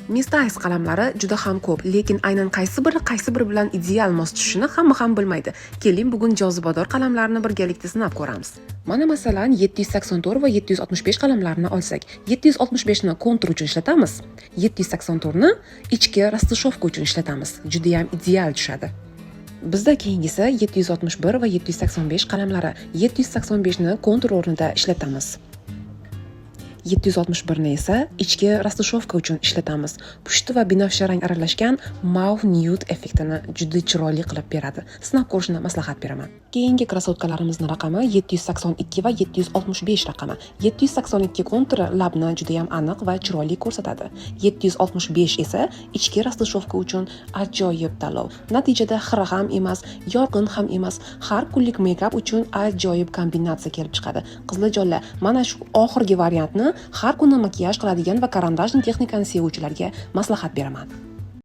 Miss Eyes qalamlari juda ham ko'p, lekin aynan qaysi biri qaysi biri bilan ideal mos tushishini hamma ham bilmaydi. Keling, bugun jozibador qalamlarni birgalikda sinab ko'ramiz. Mana, masalan, 784 va 765 qalamlarini olsak, 765 ni kontur uchun ishlatamiz, 784 ni ichki растушёвка uchun ishlatamiz. Juda ham ideal tushadi. Bizda keyingisi 761 va 785 qalamlari. 785 ni kontur o'rnida ishlatamiz. 761 ni esa ichki растушёвка uchun ishlatamiz. Pushti va binafsha rang aralashgan mauve nude effektini juda chiroyli qilib beradi. Sinab ko'rishni maslahat beraman. Keyingi красотка larimizni raqami 782 va 765 raqami. 782 konturi labni juda ham aniq va chiroyli ko'rsatadi. 765 esa ichki растушёвка uchun ajoyib tanlov. Natijada xira ham emas, yorqin ham emas, har kunlik make-up uchun ajoyib kombinatsiya kelib chiqadi. Qizlarjonlar, mana shu oxirgi variantni har kuni makiyaj qiladigan va карандашный texnikani sevuvchilarga maslahat beraman.